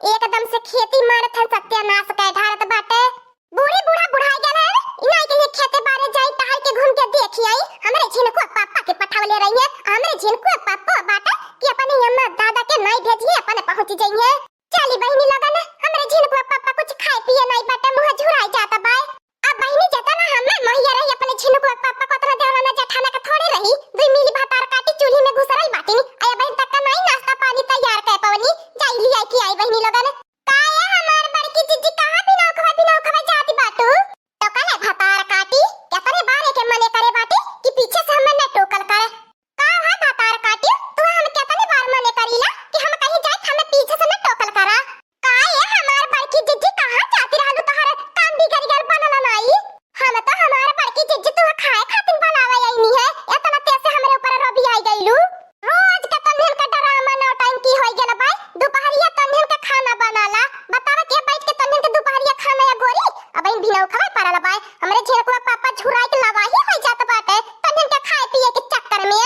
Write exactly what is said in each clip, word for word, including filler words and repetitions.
एकदम से खेती मारत हन, सत्यानाश कै ढारत बाटे। बूढ़ी बूढ़ा बुढ़ाई गल है, इनाई के लिए खेते बारे जाई, टहल के घूम के देखी आई। हमरे झिनकुआ पापा के पठावले रही है, हमरे झिनकुआ पापा बाटे कि अपने अम्मा दादा के नाई भेजिए, अपने पहुँच जाइए। चली बहिनी लोगन, हमरे झिनकुआ पापा कुछ खाए पिए नाई बाटे, मुँह झुराई जाता बाय। अब बहिनी जतना हमें मोहिया रही अपने झिनकुआ पापा को, उतना देवराना जेठाना के थोड़े रही। दुई मिली भतार काटी चूल्ही में घुसरल बाटिन, आ बहिन तक का नाई नाश्ता पानी तैयार कै पवनी। जाई लिया के आई बहिनी लोगन। का ए हमार बड़की जिज्जी, कहाँ बिनौखवा बिनौखवा जाती बाटू? तो कहे भतार काटी, केतने बार एके मने करे बाटी कि पीछे से हमें न टोकल करे। का है भतार काटी, तू हम केतने बार मने करीला कि हम कहीं जाए, हमें पीछे से न टोकल करा। का ए हमार बड़की जिज्जी, कहाँ जाती रहलू, तोहर काम बिगड़ गल, बनल नाई? हम तो हमार बड़की जिज्जी तू खाए खातिर बनावे आईनी है, इतना तेज से हमरे ऊपर रबियाई गईलू। रोज के तन्हन के ड्रामा नौटंकी होई गेल बाय। दुपहरिया तन्हन के खाना बनाला, बतावा के बैठ के तन्हन के दुपहरिया खाना या गोरी? अब इन बिनौखवा पड़ल बाय, हमरे झिनकुआ पापा झुराई के लवाही होई जात बाटे तन्हन के खाए पिए के चक्कर में।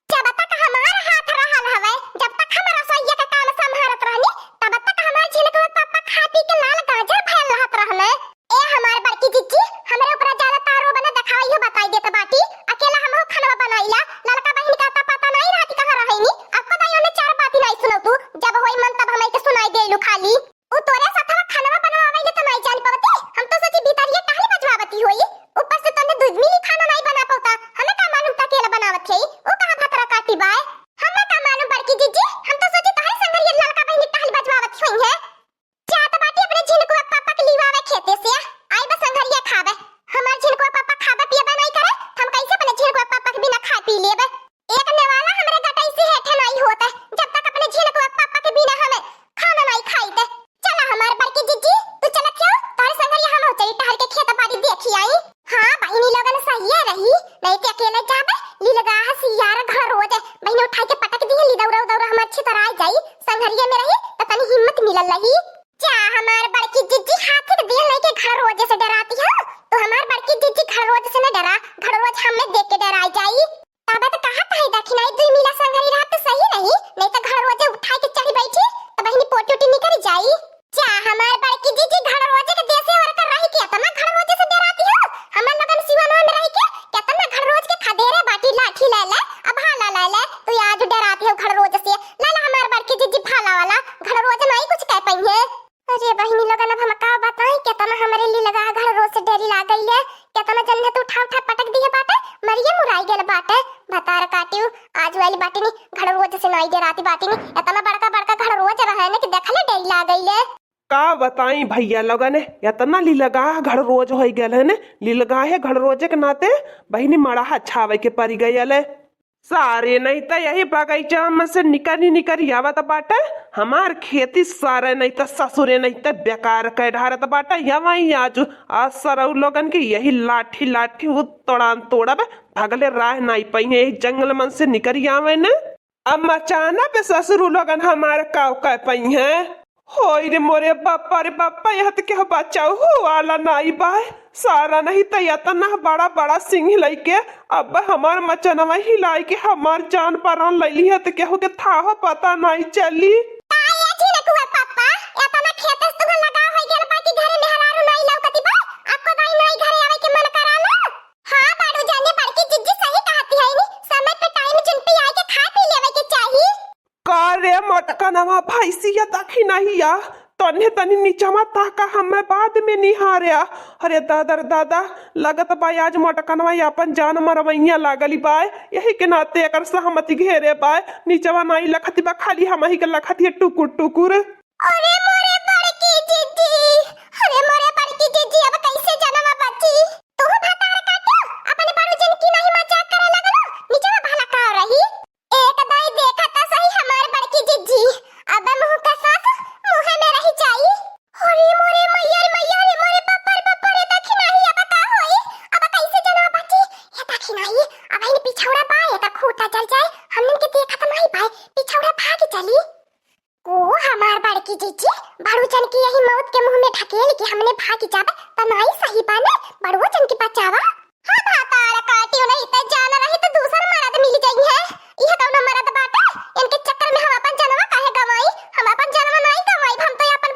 जब तक हमार हाथ रहल हवे, जब तक हम रसोइया के काम संभारत रहनी, तब तक हमार झिनकुआ पापा खा पी के लाल गाजर भयल रहत रहने। ए हमार बड़की जिज्जी, हमरे ऊपर ज्यादा तारो बना देखावा, इहो बताई देत बाटी। अकेला हमहू खानवा बनाईला, ललका बहिन का अता पता नाई रहती कहाँ रहैनी। अब को दाई ओने चार बाती नाई सुनौ तू, जब होई मन तब हमई के सुनाई देलू खाली। उ तोरे साथवा खानवा बनवावे ले त नाई जान पवती, हम तो सोची भीतरिया टहली बजवावती होई। ऊपर से तोने दूध मिली खाना नाई बना पौता, हमें का मालूम त अकेला बनावत है, उ कहाँ भतरा काटी बाय। हमें का मालूम बड़की जिज्जी, हम तो सोची तोहरे संगरिया ललका बहिनी टहली बजवावत होई है। जात बाटी अपने झिनकुआ पापा के लिवावे खेते से। आई बस संघरिया खावे। हमार झिनकुआ पापा खाबे पियबे नाई करे, त हम कैसे अपने झिनकुआ पापा के बिना खाए पी लेबे? एक नेवाला हमरे गटई से हेठे नाई होत, जब तक अपने झिनकुआ पापा के बिना हमें खाना नाई खाई दे। चला हमार बड़की जिज्जी, तू चलत हो, तोहरे संघरिया हम चली टहल के खेत बाड़ी देखी आई। हाँ बहिनी लोगन सहिए रही, नहीं ते अकेले जाबे, लीलगाह सियार घड़रोज, बहिनी उठाई के पटक दी, ली दौरा दौरा हमार छितराई जाई, संघरिया में रही त तनी हिम्मत मिलल रही। जा हमार बड़की जिज्जी, हाथी के देह लेके घड़रोजे से डराती हो, तो हमार बड़की जिज्जी घड़रोज से न डरा, घड़रोज हमें देख के डराई जाई। तब तो कहत है दखिनाई दुई मिला संगरी रहत तो सही रही, नहीं तो घड़रोजे उठाई के चढ़ी बैठी तो बहिनी पोटी उटी निकल जाई। जा हमार बड़की जिज्जी, घड़रोजे के देह से और कर रही के इतना घड़रोजे से डराती हो, हमार लोगन सिवानवा में रही के कितना घड़रोज के खदेरे बाटी लाठी ले ले, अब भाला ले ले, तू आज डराती हो घड़रोज से, ले ले हमार बड़की जिज्जी भाला वाला, घड़रोज नाई कुछ कह पइहे। अरे बहिनी लोगन, अब हम का बताई, केतना हमरे लीलगाह घड़रोज से डरी लागल है, केतना जन्ने तो उठा उठा पटक दिए बाटे, मरिए मुराई गेल बाटे। भतार काटियो, आज वाली बाटिनी घड़रोज से नाई डराती बाटिनी, एतना बड़का बड़का घड़रोज रहे ने कि देखले डरी लागल है। का बताई भैया लोगन, एतना लीलगाह घड़रोज होई गेल है ने, लीलगाहे घड़रोजे के नाते बहिनी मड़ाहा छावे के परी गयल है। सारे नहीं त यही बगीचा में से निकरी निकरी आवत बाटे। हमार खेती सारे नहीं त ससुरे नहीं त बेकार कै ढारत बाटे। यवई आज, आज सरऊ लोगन के यही लाठी लाठी उ तोड़ान तोड़ब। भगले राह नाई पइहे, यही जंगल मन से निकरी आवे न। अब मचाना पे ससुर लोगन हमार काव कै पइहे। होई रे मोरे बापा रे बापा, यह त केहू बचाऊ हो वाला नाई बाय। सारा नहीं त एतना बड़ा बड़ा सिंह लइके अब हमार मचनवा हिलाई के हमार जान परान लैली है, त केहू के थाहो पता नाई चली। का ए झिनकुआ पापा, एतना खेत से तुहर लगाव होई गेल बा कि घरे मेहरारू नाई लौकती बा? आ कोदाई नाई घरे आवे के मन कराला? हाँ बाड़ू जाने, बड़की जिज्जी सही कहती है नी, समय पे टाइम चुन पे आए के खा पी लेवे के चाही। का रे मोटकनवा भैंसिया दखिनहिया, तन्हे तनी नीचवा ताका, हमें बाद में निहार्या। अरे दादा रे दादा, लगत बा आज मोटकनवा आपन जान मरवैया लागली बा, यही के नाते एकर सहमति घेरे बा। नीचवा नाई लखती बा, खाली हमही के लखती है टुकुर टुकुर। अरे मोरे बड़की जिज्जी, अरे मोरे बड़की जिज्जी, अब कैसे जनवा बची? तू भतार काटो, अपने बड़ू जन की नहीं मजाक करे लगलो, नीचवा भला का रही? एक दाई देखा त सही हमार बड़की जिज्जी, अब मुँह का सास मुँह में रह जाई। अरे मोरे मैया रे मैया रे, मोरे बापा रे बापा रे, दखिनही अब का होई? अब कैसे जनवा बची? ये दखिनही, अब इन पिछौड़ा बा, ये त खूंटा जल जाए, हमन के देखत नहीं पाए, पिछौड़ा भाग चली। ओ हमार बड़की जिज्जी, बड़ू जन की यही मौत के मुँह में ढकेल के हमने भाग जाब, त नाई सही बा ने, बड़ुओ जन की बचावा। हाँ, भातार काटियो नहीं त जान रही त दूसर मरद मिल जाई है। यह कौनो मरद बाटे? इनके चक्कर में हम अपन जनवा काहे गवाई? हम अपन जनवा नाई गवाई, हम तो अपन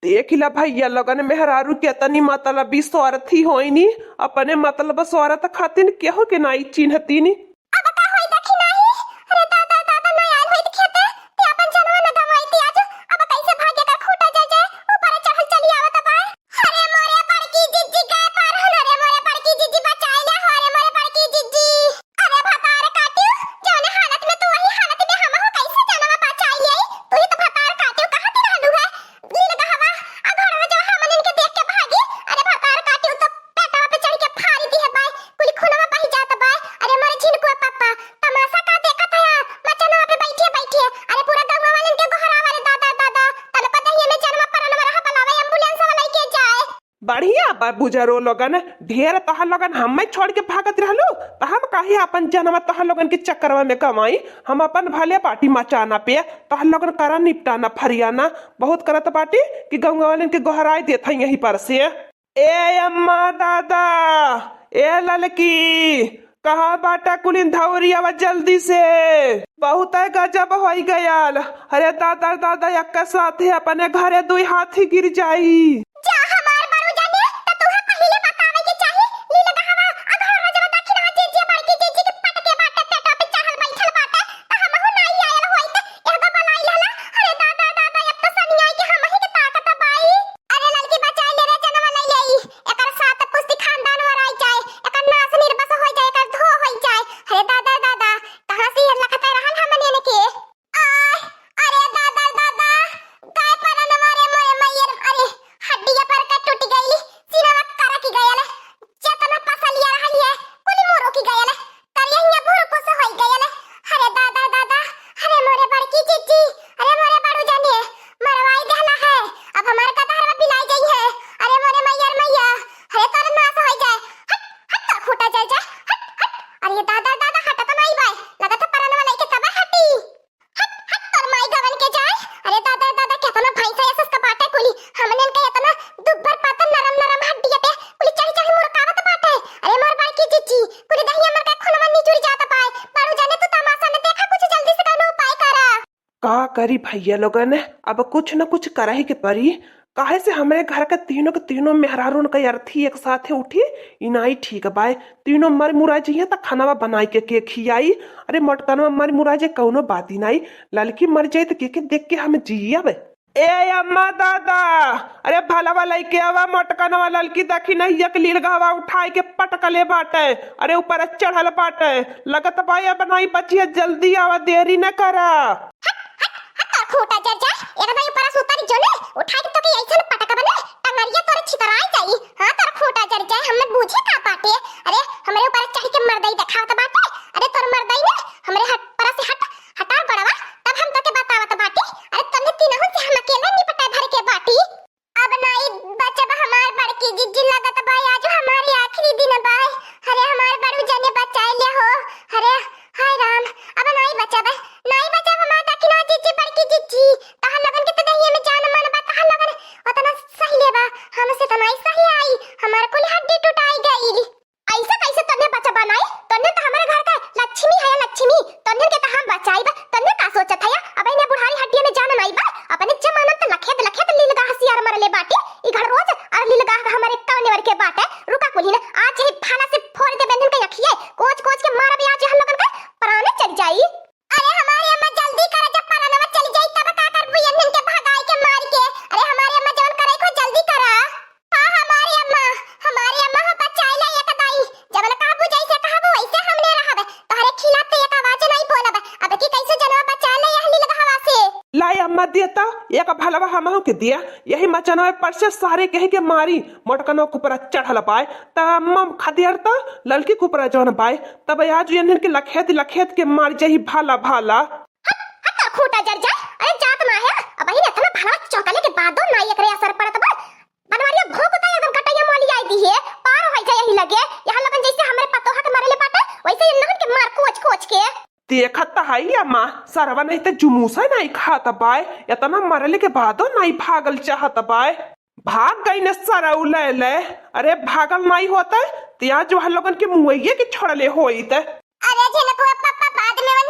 एक हिला भैया लोगन, मेहरारू के तनी मतलबी स्वार्थी होइनी, अपने मतलब स्वार्थ खातिर केहू के नाई चिन्हतीनी। अब का होई देखी नाही? अरे दादा, दादा, ना आयल होइत खेते, ते अपन जनवा न गंवाई ते आज। अब कैसे भाग्य का खूटा जाए जाए, ऊपर चढ़ल चली आवत बा। अरे मोरे बड़की जिज्जी, गए पार हन, अरे मोरे बड़की जिज्जी, बचाई ले हो, अरे मोरे बड़की जिज्जी। अरे भतार काटियो, जौने हालत में तू वही हालत में हमहू कैसे जनवा बचाई ले? तू ही तो भतार काटियो कहत रहलू है। नीलगहवा, आ घरवा जो हमनिन के देख के भागी, अरे भतार काटियो तो पेटवा पे चढ़ के फाड़ी दिहे बाय, कुल खूनवा बही जात बाय। अरे मोरे झिनकुआ पापा, तमाशा का देखत है यार? मचनवा पे बैठिए, बैठिए। अरे पूरा गौवा वालन के गोहरावा रे दादा, दादा। तन पदहिए में जनवा परनवा रहा, बुलावे एम्बुलेंस वाला लेके जाए। बढ़िया बा बुजरो लोगन, ढेर तोहर लोगन हमें छोड़ के भागत रहलू, त हम काहे अपन जनवा तोहर लोगन के चक्करवा में गंवाई? हम अपन भले बाटी मचाना पे, तोहर लोगन करा निपटाना फरियाना। बहुत करत बाटी कि गौवा वालन के गोहराई देत हई यहीं पर से। ए अम्मा दादा, ए ललकी, कहाँ बाटा कुलिन धौरी, आवा जल्दी से। बहुत है गजब होई गयल। अरे दादा दादा, एक साथे अपने घरे दुई हाथी गिर जाई। जा हमार बड़ू जाने, त तुहे पहिले बतावे के चाही। नीलगहवा, आ घर में जब दखिनवा जीजी, बड़की जीजी के पटके बाटे, पेटवा पे चढ़ल बैठल बाटे, त हमहू नाई आयल होइत, एहदा बनाई लेला। अरे दादा दादा, एक त सनियाई के हमही के ताकत बाई। अरे ललकी बचाई ले रे जनवा लई आई, एकर सात पुस्ती खानदान वराई जाए, एकर नाश निर्वंश होई जाए, एकर धो होई जाए। अरे दादा दादा, कहाँ से ये लखते रहल हमनिन के? आय, अरे दादा दादा, काय परनवा रे मोरे मैयर, अरे हड्डिया पर के टूट गईली, सीनवा करक गयल, चेतना पसलिया रहल है, कुल मुरुक गयल, करिया हिया भुरकुस होई गयल। अरे दादा दादा, अरे मोरे बड़की जीजी, अरे मोरे बड़ू जाने, मरवाई देहला है, अब हमार गदहरवा बिलाई जाई है। अरे मोरे मैयर मैया, अरे तोर नाश होई जाए, हट हट तोर खूटा जर जाए, हट हट। अरे दादा दादा, हटत नाई बाय, लगत है परनवा लइके तबे हटी। हट, हट, तोर माई गवन के जाए। अरे दादा, दादा, केतना भैंसा ऐसस का बाटे कुली। हमनिन के एतना दुब्बर पातर नरम नरम हड्डिया पे कुली चढ़ी चढ़ी मुड़कावत बाटे। अरे मोर बड़की जिज्जी, कुली दहिया मर के खूनवा निचुर जात बाय। बड़ू जाने तू तमाशा न देखा, कुछ जल्दी से कौनो उपाय करा। का करी भैया लोगन, अब कुछ न कुछ करही के परी। काहे से हमरे घर के तीनों के तीनों मेहरारून के अर्थी एक साथे उठी, ई नाई ठीक बाय। तीनों मर मुरा जइहें त खानावा बनाई के के खियाई? अरे मोटकनवा मर मुरा जे कौनो बात ही नाई, ललकी मर जाई त के के देख के हम जियब? ए अम्मा दादा, अरे भलवा लइके आवा, मोटकनवा ललकी देखी नहीं एक लीलगहवा उठाई के पटकले बाटे। अरे ऊपर चढ़ल बाटे, लगत बा अब नाई बचिया, जल्दी आवा, देरी न करा। हट, हट, हट, तोर खूंटा जर जाए, एकदम ऊपर से उतर जो ने, उठा के तोके ऐसन पटक बने, टंगरिया तोरे छितराई जाई। हाँ, तोर खूंटा जर जाए, हमें बूझे का बाटे? अरे, हमरे ऊपर चढ़ के मर्दई देखावत बाटे। अरे, तोर मर्दई ने, हमरे हट, पर से हट, हटा गोड़वा, तब हम तोके बतावत बाटी। अरे, तन्ने तीनहु से हम अकेले निपटे भर के बाटी। अब नाई बचब हमार बड़की जिज्जी, लगत बा आज हमारी आखिरी दिन बा। अरे हमार बड़ू जने बचाए ले हो। अरे हाय राम, अब नाई बचब, नाई बचब हमार दखिना जिज्जी, बड़की जिज्जी। तहन लोगन के तो दहिया में जान मन बा, तहन लोगन उतना सही लेबा, हमसे तो नाई सही आई, हमार कुल हड्डी टुटाई गई। ऐसे कैसे तन्ने बचबा नाई? तन्ने तो हमारे घर का लक्ष्मी है, लक्ष्मी। तन्ने के तो हम बचाइब। तन्ने का सोचत है? अब इन्हें बुढ़ारी हड्डियों में जान नाई बा। अपने जमाना में तो लखेत लखेत लीलगाह सियार मरले बाटे। ई घर रोज और लीलगाह का हमारे कौने वर के बाटे। रुका कुली ना, आज यही भाला से फोड़ दे बेंधन के अखिए। कोच कोच के मारब आज हम लोगन के प्राणे चल जाई। अरे हमारी अम्मा जल्दी करा, जब प्राणवा चल जाई तब का करबू इन्हन के भगाई के मार के? अरे हमारी अम्मा जवन करे को जल्दी करा। हाँ, हमारी अम्मा, हमारी अम्मा हो बचाई ला एक दाई। जवन कहबू जैसे कहबू वैसे हमने रहब। तोहरे खिलाफ तो एक आवाज नहीं बोलब। अब की कैसे जनवा बचा ले यह लीलगहवा से। लाई अम्मा दिया तो एक भलवा हमहू के दिया। यही मचनवा पर से सारे कहे के मारी। मोटकनो के ऊपर चढ़ल पाए। त अम्मा खदेर त ललकी के ऊपर जौन पाए। तब आज इन्हन के लखेत लखेत के मार जाही भाला भाला। हट, हट तोर खूंटा जर जाए। अरे जात ना है, अब ही इतना भला चौंकले के बादो ना एकरे असर पड़त बा। बनवारिया भोंकता एकदम कटैया मोली आई दी है, पार हो जाए यही लगे। यहाँ लगन जैसे हमरे पतोहा के मारे ले बाटे, वैसे इन लोगन के मार कोच कोच के। देखत त हई अम्मा, सरवा नहीं त जुमूसा नहीं खात बाय, इतना मरले के बादो नहीं भागल चाहत बाय। भाग गई ने सरऊ ले ले। अरे भागल नहीं होते, त आज वह लोगन के मुआइये के छोड़ले होइत। अरे झिनकुआ पापा, बाद में वो